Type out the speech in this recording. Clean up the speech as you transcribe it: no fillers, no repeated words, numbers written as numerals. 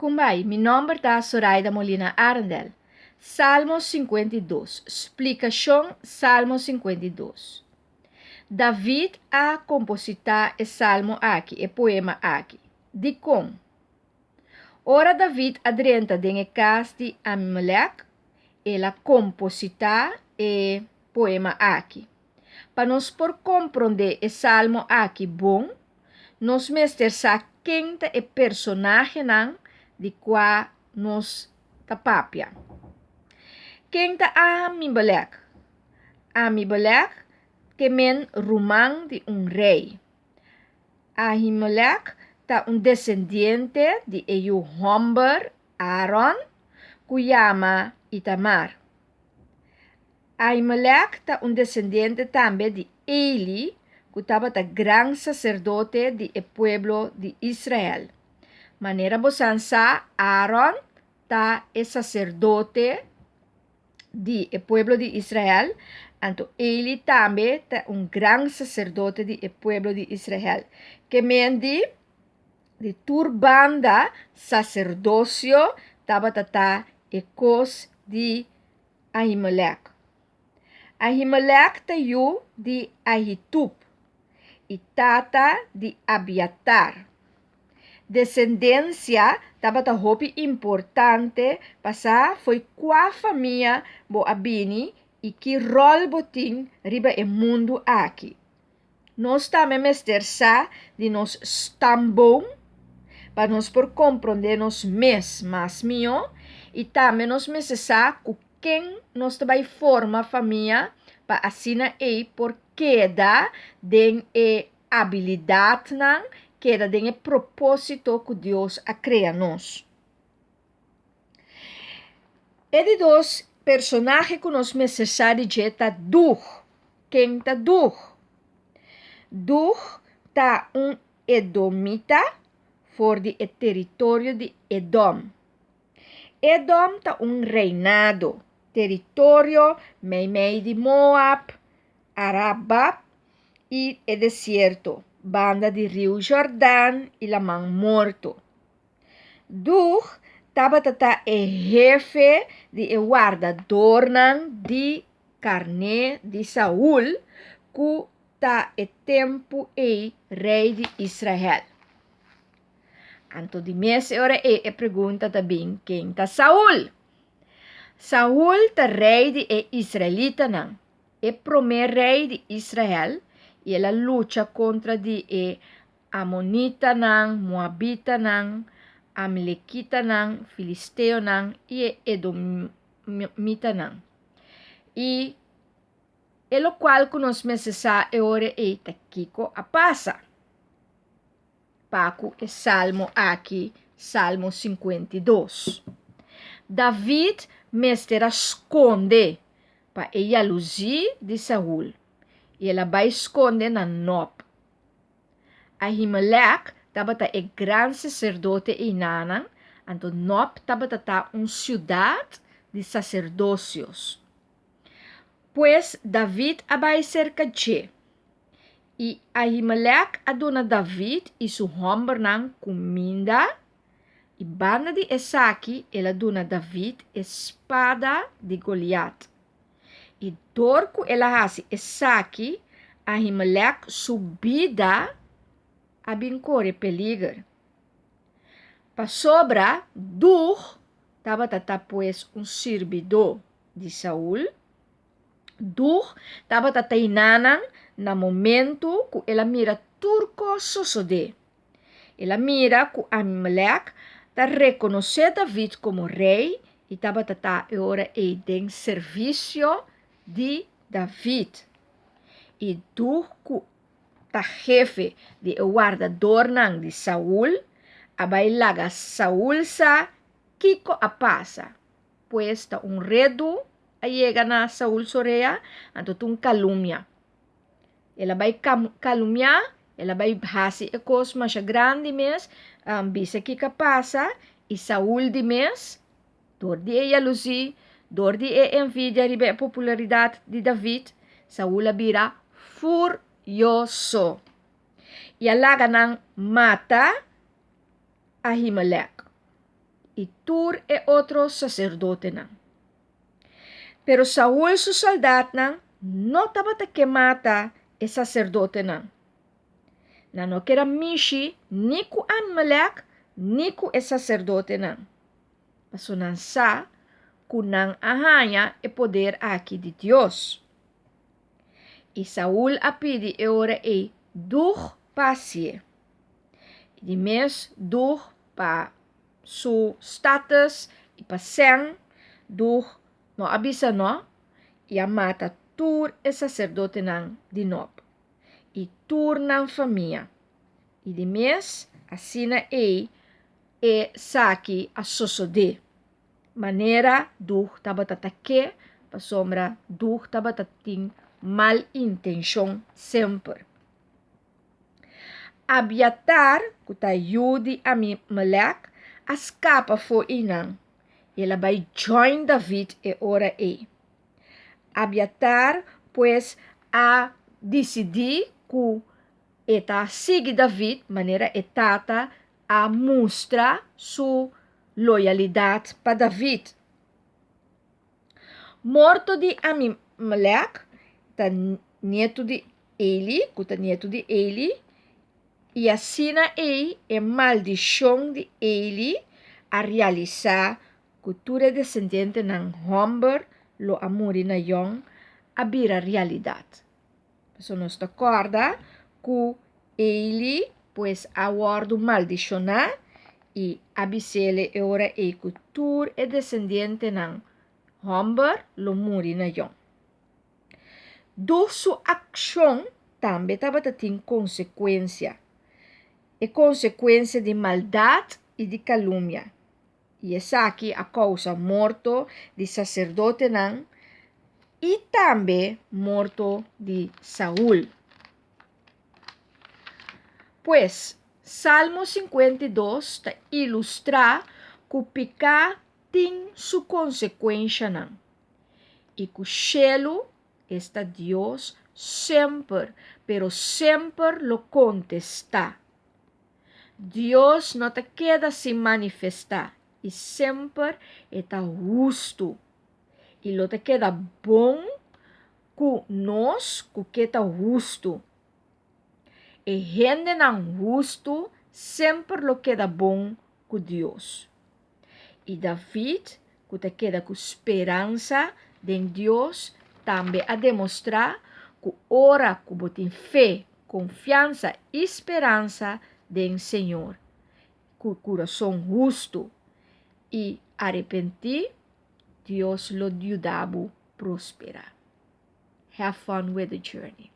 Kumbai, mi nòmber ta Soraida Molina Arendel. Salmo 52. Splikashon Salmo 52. David a kompositá e salmo aki, e poema aki. Dikon? Ora David a drenta den e kas di Ahimelek, el a kompositá e poema aki. Pa nos por komprondé e salmo aki bon, nos mester sa ken ta e personahenan di kua nos ta papia. Ken ta Ahimelek? Ahimelek ke men ruman di un rei. Ahimelek ta un desendiente di e yu hòmber Aaron ku yama Itamar. Ahimelek ta un desendiente tambe di Eli, ku tabata gran saserdote di e pueblo di Israel. Manera bosan sa, Aaron ta e saserdote di e pueblo di Israel, anto Eli tambe ta un gran saserdote di e pueblo di Israel. Ke men di, di tur banda saserdosio tabata ta e kos di Ahimelek. Ahimelek ta yu di Ahitub i tata di Abiatar. Desendensia tabata hopi importante pa sa fo'i kua famia bo a bini i ki ròl bo tin riba e mundu aki. Nos tambe mester sa di nos stamboom pa nos por komprondé nos mes mas mihó i tambe nos mester sa ku ken nos ta bai forma famia pa asina ei por keda den e abilidatnan keda den e propósito ku Dios a krea nos. E di dos personahe ku nos mester sa di dje ta Dug. Ken ta Dug? Dug ta un edomita for di e teritorio di Edom. Edom ta un reinado, teritorio meimei di Moab, Araba i e desierto, banda di riu Jordan i Laman Morto. Dug tabata ta e hefe di e wardadornan di karné di Saul, ku ta e tempu ei rei di Israel. Anto di mes e ora ei e pregunta ta bin, Ken ta Saul? Saul ta rei di e israelitanan. e promé rei di Israel, i el a lucha kontra di e amonitanan, moabitanan, amalekitanan, filisteonan i e edomitanan. I e lokual ku nos mester sa e ora ei ta kiko a pasa pa ku e salmo aki, Salmo 52. David mester a skonde pa e yaluzí di Saul, i el a bai skonde na Nob. Ahimelèk tabata e gran saserdote einanan, anto Nob tabata ta un siudat di saserdosios. Pues David a bai serka dje, i Ahimelèk a duna David i su hòmbernan kuminda I banda di esaki el a duna David e spada di Goliat. I dor ku el a hasi esaki, Ahimelek su bida a bin kore peliger. Pasobra Dug tabata ta pues un sirbidó di Saul, Dug tabata teinanan na momentu ku el a mira tur kos sosodé. El a mira ku Ahimelek ta rekonosé David komo rei i tabata ta e ora ei den servisio di David. I Dug ku ta hefe di e wardadornan di Saul a bai laga Saul sa kiko a pasa. Pues ta un redu a yega na Saul su orea, anto ta un kalumnia. El a bai kalumniá, el a bai hasi e kos masha grandi mes, bisa kiko a pasa, i Saul di mes, dor di e yalusí, dor di e envidia riba e popularidat di David, Saul a bira furioso i a laga nan mata Ahimelek. i tur e otro saserdotenan. Pero Saul su sòldatnan no tabata ke mata e saserdotenan. Nan no ker a mishi ni ku Ahimelèk ni ku e saserdotenan, pasobra nan sa ku nan a haña e poder aki di Dios. I Saul a pidi e ora ei Dug pa hasié. I di mes Dug pa su status i pa sèn, Dug no a bisa nò i a mata tur e saserdotenan di Nob i tur nan famia. I di mes asina ei esaki a sosodé, manera Dug tabata ta ke, pasobra Dug tabata tin mal intenshon semper. Abiatar, ku ta yu di Amimelèk, a skapa fo'i nan, i el a bai djòin David e ora ei. Abiatar, pues, a disidí ku e ta sigui David manera e tata a mustra su loyalidat pa David. Morto di Amimelèk ta nietu di Eli, ku ta nietu di Eli, i asina ei e maldishon di Eli a realisá ku tur e desendientenan hòmber lo a muri na yòn a bira realidat. Pasobra nos ta kòrda ku Eli pues a wòrdu maldishoná i a bis'é e ora ei ku tur e desendientenan hòmber lo muri na yòn. Dor su akshon tambe tabata tin konsekuensia, e konsekuensia di maldat i di kalumia, i esaki a kousa morto di saserdotenan i tambe morto di Saul. Pues, Salmo 52 ta ilustrá ku piká tin su konsekuenshanan i ku shelu, esta Dios, semper, pero semper lo kontestá. Dios no ta keda sin manifestá i semper e ta hustu i lo ta keda bon ku nos ku ke ta hustu. E hendenan hustu semper lo keda bon ku Dios. I David, ku ta keda ku speransa den Dios, tambe a demostrá ku ora ku bo tin fe, konfiansa i speransa den Señor, ku kurason hustu i arepentí, Dios lo yuda bo prosperá. Have fun with the journey.